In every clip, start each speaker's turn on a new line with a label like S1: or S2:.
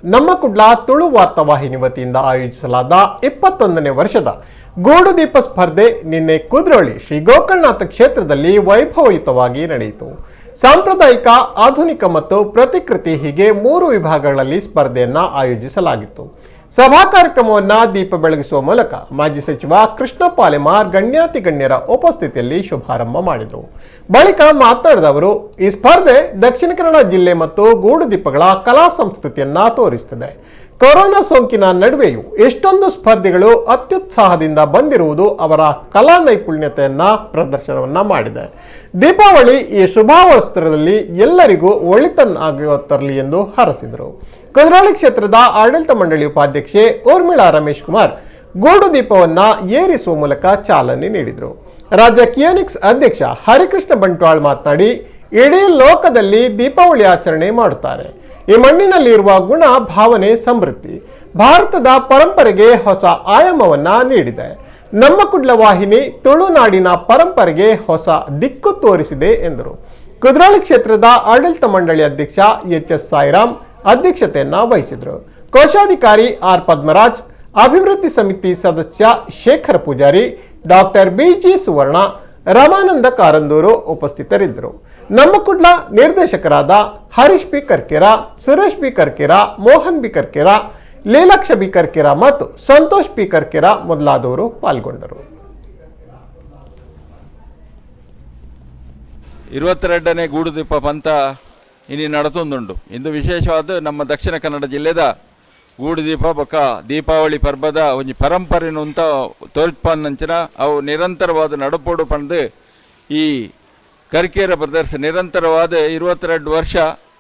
S1: ನಮ್ಮ ಕುಡ್ಲ ತುಳು ವಾರ್ತಾ ವಾಹಿನಿ ವತಿಯಿಂದ ಆಯೋಜಿಸಲಾದ 21ನೇ ವರ್ಷದ ಗೂಡುದೀಪ ಸ್ಪರ್ಧೆ ನಿನ್ನೆ ಕುದ್ರೋಳಿ ಶ್ರೀ ಗೋಕರ್ಣನಾಥ ಕ್ಷೇತ್ರದಲ್ಲಿ ವೈಭವಯುತವಾಗಿ ನಡೆಯಿತು. ಸಾಂಪ್ರದಾಯಿಕ, ಆಧುನಿಕ ಮತ್ತು ಪ್ರತಿಕೃತಿ ಹೀಗೆ ಮೂರು ವಿಭಾಗಗಳಲ್ಲಿ ಸ್ಪರ್ಧೆಯನ್ನ ಆಯೋಜಿಸಲಾಗಿತ್ತು. ಸಭಾ ಕಾರ್ಯಕ್ರಮವನ್ನ ದೀಪ ಬೆಳಗಿಸುವ ಮೂಲಕ ಮಾಜಿ ಸಚಿವ ಕೃಷ್ಣ ಪಾಲೆಮಾರ್ ಗಣ್ಯಾತಿ ಗಣ್ಯರ ಉಪಸ್ಥಿತಿಯಲ್ಲಿ ಶುಭಾರಂಭ ಮಾಡಿದರು. ಬಳಿಕ ಮಾತನಾಡಿದ ಅವರು, ಈ ಸ್ಪರ್ಧೆ ದಕ್ಷಿಣ ಕನ್ನಡ ಜಿಲ್ಲೆ ಮತ್ತು ಗೂಡುದೀಪಗಳ ಕಲಾ ಸಂಸ್ಕೃತಿಯನ್ನ ತೋರಿಸುತ್ತದೆ. ಕೊರೋನಾ ಸೋಂಕಿನ ನಡುವೆಯೂ ಎಷ್ಟೊಂದು ಸ್ಪರ್ಧಿಗಳು ಅತ್ಯುತ್ಸಾಹದಿಂದ ಬಂದಿರುವುದು ಅವರ ಕಲಾ ನೈಪುಣ್ಯತೆಯನ್ನ ಪ್ರದರ್ಶನವನ್ನ ಮಾಡಿದೆ. ದೀಪಾವಳಿ ಈ ಶುಭಾವಸರದಲ್ಲಿ ಎಲ್ಲರಿಗೂ ಒಳಿತನ್ನಾಗಿ ತರಲಿ ಎಂದು ಹರಸಿದರು. ಕುದ್ರೋಳಿ ಕ್ಷೇತ್ರದ ಆಡಳಿತ ಮಂಡಳಿ ಉಪಾಧ್ಯಕ್ಷೆ ಊರ್ಮಿಳಾ ರಮೇಶ್ ಕುಮಾರ್ ಗೂಡು ದೀಪವನ್ನ ಏರಿಸುವ ಮೂಲಕ ಚಾಲನೆ ನೀಡಿದರು. ರಾಜ್ಯ ಕಿಯೋನಿಕ್ಸ್ ಅಧ್ಯಕ್ಷ ಹರಿಕೃಷ್ಣ ಬಂಟ್ವಾಳ್ ಮಾತನಾಡಿ, ಇಡೀ ಲೋಕದಲ್ಲಿ ದೀಪಾವಳಿ ಆಚರಣೆ ಮಾಡುತ್ತಾರೆ. ಈ ಮಣ್ಣಿನಲ್ಲಿರುವ ಗುಣ, ಭಾವನೆ, ಸಮೃದ್ಧಿ ಭಾರತದ ಪರಂಪರೆಗೆ ಹೊಸ ಆಯಾಮವನ್ನ ನೀಡಿದೆ. ನಮ್ಮ ಕುಡ್ಲ ವಾಹಿನಿ ತುಳುನಾಡಿನ ಪರಂಪರೆಗೆ ಹೊಸ ದಿಕ್ಕು ತೋರಿಸಿದೆ ಎಂದರು. ಕುದ್ರೋಳಿ ಕ್ಷೇತ್ರದ ಆಡಳಿತ ಮಂಡಳಿ ಅಧ್ಯಕ್ಷ ಎಚ್ ಎಸ್ ಸಾಯಿರಾಮ್ ಅಧ್ಯಕ್ಷತೆಯನ್ನ ವಹಿಸಿದರು. ಕೋಶಾಧಿಕಾರಿ ಆರ್ ಪದ್ಮರಾಜ್, ಅಭಿವೃದ್ಧಿ ಸಮಿತಿ ಸದಸ್ಯ ಶೇಖರ ಪೂಜಾರಿ, ಡಾಕ್ಟರ್ ಬಿಜಿ ಸುವರ್ಣ, ರಮಾನಂದ ಕಾರಂದೂರು ಉಪಸ್ಥಿತರಿದ್ದರು. ನಮ್ಮ ಕುಡ್ಲ ನಿರ್ದೇಶಕರಾದ Harish B Karkera, Suresh B Karkera, Mohan B Karkera, Leelaksha B Karkera ಮತ್ತು ಸಂತೋಷ್ ಪಿ ಕರ್ಕೆರ ಮೊದಲಾದವರು ಪಾಲ್ಗೊಂಡರು.
S2: 22ನೇ ಗೂಡುದೀಪ ಪಂಥ ಇನಿ ನಡತೊಂದುಂಡು. ಇಂದು ವಿಶೇಷವಾದ ನಮ್ಮ ದಕ್ಷಿಣ ಕನ್ನಡ ಜಿಲ್ಲೆದ ಗೂಡುದೀಪ ಬೊಕ್ಕ ದೀಪಾವಳಿ ಪರ್ಬದ ಒಂಜಿ ಪರಂಪರೆನು ಅಂತ ತೋರ್ಪಾನ್ನಂಚಿನ ಅವು ನಿರಂತರವಾದ ನಡಪೋಡು ಪಂದು ಈ ಕರ್ಕೇರ ಬ್ರದರ್ಸ್ ನಿರಂತರವಾದ 22 ವರ್ಷ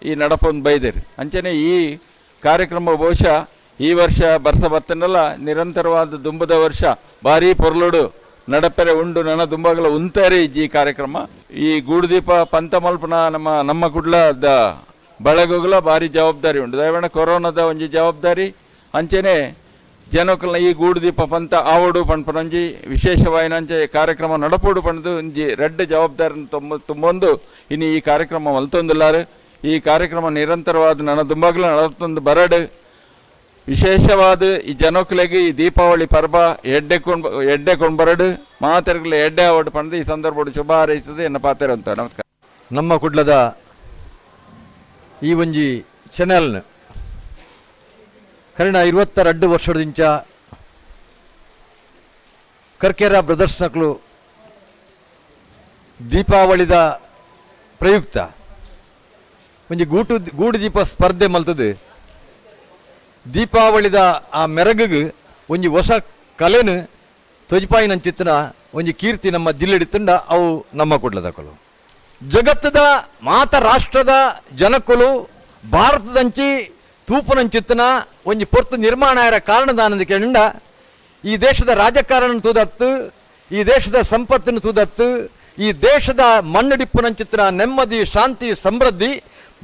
S2: ಈ ನಡಪೊಂದು ಬೈದಿರಿ. ಅಂಚನೆ ಈ ಕಾರ್ಯಕ್ರಮ ಬಹುಶಃ ಈ ವರ್ಷ ಬರ್ಸ ಬತ್ತನಲ್ಲ, ನಿರಂತರವಾದ ದುಂಬದ ವರ್ಷ ಭಾರೀ ಪೊರ್ಲುಡು ನಡಪೆರೆ ಉಂಡು. ನನ್ನ ದುಂಬಗಲ ಉಂತಾರೆ ಈ ಕಾರ್ಯಕ್ರಮ. ಈ ಗೂಡುದೀಪ ಪಂಥ ಮಲ್ಪನ ನಮ್ಮ ನಮ್ಮ ಕುಡ್ಲದ ಬಳಗುಗಳ ಭಾರಿ ಜವಾಬ್ದಾರಿ ಉಂಟು. ದಯವಿಟ್ಟು ಕೊರೋನಾದ ಒಂಜಿ ಜವಾಬ್ದಾರಿ ಅಂಚನೆ ಜನಕಲ್ನ ಈ ಗೂಡುದೀಪ ಪಂಥ ಆವಡು ಪನ್ಪನೊಂಜಿ ವಿಶೇಷವಾಯಿನಂಚೆ ಕಾರ್ಯಕ್ರಮ ನಡಪೋಡು ಪಂದು ಒಂಜಿ ರೆಡ್ ಜವಾಬ್ದಾರಿನ ತುಂಬೊಂದು ಇನ್ನು ಈ ಕಾರ್ಯಕ್ರಮ ಮಲ್ತೊಂದುಲ್ಲಾರು. ಈ ಕಾರ್ಯಕ್ರಮ ನಿರಂತರವಾದ ನನ್ನ ದುಂಬಗಲ ನಡತೊಂದು ಬರಡು. ವಿಶೇಷವಾದ ಈ ಜನಕ್ಲೆಗ್ ಈ ದೀಪಾವಳಿ ಪರ್ಬ ಎಡ್ಡೆ ಕೊಂಡ್ಬರಡು ಮಾತೆರ್ಗಲ ಎಡ್ಡೆ ಆವಡು ಪಂದು ಈ ಸಂದರ್ಭ ಶುಭ ಹಾರೈಸದೆ ಎನ್ನ ಪಾತೆರ ಅಂತ. ನಮಸ್ಕಾರ.
S3: ನಮ್ಮ ಕುಡ್ಲದ ಈ ಒಂಜಿ ಚಾನೆಲ್ನ ಕರಿನ 22 ವರ್ಷದಿಂಚ ಕರ್ಕೇರ ಬ್ರದರ್ಸ್ನಕ್ಲು ದೀಪಾವಳಿದ ಪ್ರಯುಕ್ತ ಒಂಜಿ ಗೂಡು ದೀಪ ಸ್ಪರ್ಧೆ ಮಲ್ತದೆ. ದೀಪಾವಳಿದ ಆ ಮೆರಗಿಗೆ ಒಂಜಿ ಹೊಸ ಕಲೆನು ತೊಜಿಪಾಯಿನಂಚಿತ್ತನ ಒಂಜಿ ಕೀರ್ತಿ ನಮ್ಮ ಜಿಲ್ಲೆಡಿತ್ತಂಡ ಅವು ನಮ್ಮ ಕುಡ್ಲದಕಲು. ಜಗತ್ತದ ಮಾತ ರಾಷ್ಟ್ರದ ಜನಕುಲು ಭಾರತದಂಚಿ ತೂಪುನಂಚಿತ್ತನ ಒಂಜಿ ಪೊರ್ತು ನಿರ್ಮಾಣ ಆಯರ ಕಾರಣದಾನದ ಕೇಂಡ ಈ ದೇಶದ ರಾಜಕಾರಣ ತೂದತ್ತು, ಈ ದೇಶದ ಸಂಪತ್ತನ್ನು ತೂದತ್ತು, ಈ ದೇಶದ ಮಣ್ಣಡಿಪ್ಪುನಂಚಿತ್ತನ ನೆಮ್ಮದಿ, ಶಾಂತಿ, ಸಮೃದ್ಧಿ,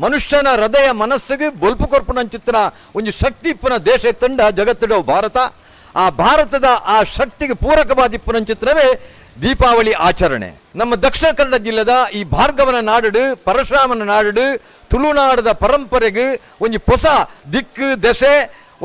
S3: ಮನುಷ್ಯನ ಹೃದಯ ಮನಸ್ಸಿಗೆ ಬೊಲ್ಪು ಕೊರ್ಪುನಂಚಿತ್ತನ ಒಂಜಿ ಶಕ್ತಿ ಇಪ್ಪುನ ದೇಶ ತಂಡ ಜಗತ್ತಿಡವು ಭಾರತ. ಆ ಭಾರತದ ಆ ಶಕ್ತಿಗೆ ಪೂರಕವಾದ ಇಪ್ಪುನಂಚಿತ್ರವೇ ದೀಪಾವಳಿ ಆಚರಣೆ. ನಮ್ಮ ದಕ್ಷಿಣ ಕನ್ನಡ ಜಿಲ್ಲೆದ ಈ ಭಾರ್ಗವನ ನಾಡು, ಪರಶುರಾಮನ ನಾಡು, ತುಳುನಾಡದ ಪರಂಪರೆಗೆ ಒಂಜಿ ಹೊಸ ದಿಕ್ಕು ದೆಸೆ,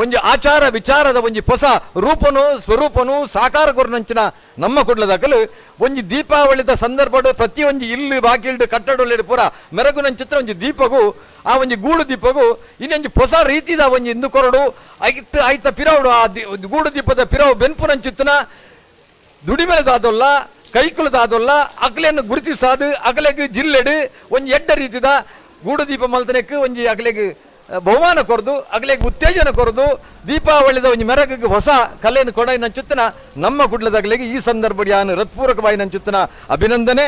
S3: ಒಂಜಿ ಆಚಾರ ವಿಚಾರದ ಒಂಜಿ ಹೊಸ ರೂಪನು ಸ್ವರೂಪನು ಸಾಕಾರ ಕೊರ್ನಂಚಿನ ನಮ್ಮ ಕುಡ್ಲದಕಲು ಒಂಜಿ ದೀಪಾವಳಿದ ಸಂದರ್ಭಡು ಪ್ರತಿ ಒಂಜಿ ಇಲ್ಲು ಬಾಕಿಲ್ಡು ಕಟ್ಟಡೊಲ್ಲೆಡು ಪೂರ ಮೆರಗುನಂಚಿತ್ರ ಒಂಜಿ ದೀಪಗು ಆ ಒಂಜಿ ಗೂಡು ದೀಪಗು ಇನ್ನೊಂಜಿ ಹೊಸ ರೀತಿದ ಒಂಜಿ ಇಂದು ಕೊರಡು ಐಟ್ ಐತ ಪಿರವುಡು ಆ ಗೂಡು ದೀಪದ ಪಿರವು ಬೆನ್ಪುನಂಚಿತ್ತನ ದುಡಿಮೆಲದಾದೊಲ್ಲ ಕೈಕುಲದಾದೊಲ್ಲ ಅಗಲೆಯನ್ನು ಗುರುತಿಸಾದು ಅಗಲೆಗ್ ಜಿಲ್ಲೆಡು ಒಂಜಿ ಎಡ್ಡ ರೀತಿದ ಗೂಡು ದೀಪ ಮಲ್ತನೆಕ್ ಒಂಜಿ ಅಗಲೆಗ್ ಬಹುಮಾನ ಕೊರದು ಅಗಲೆಗ್ ಉತ್ತೇಜನ ಕೊರದು ದೀಪಾವಳಿದ ಒಂಜಿ ಮೆರಗಿಗೆ ಹೊಸ ಕಲೆಯನ್ನು ಕೊಡೈನಂಚುತ್ತನ ನಮ್ಮ ಕುಡ್ಲದಗಲಿಗೆ ಈ ಸಂದರ್ಭ ಯಾನು ಹೃತ್ಪೂರ್ವಕವಾಗಿ ನಂಚುತ್ತನ ಅಭಿನಂದನೆ.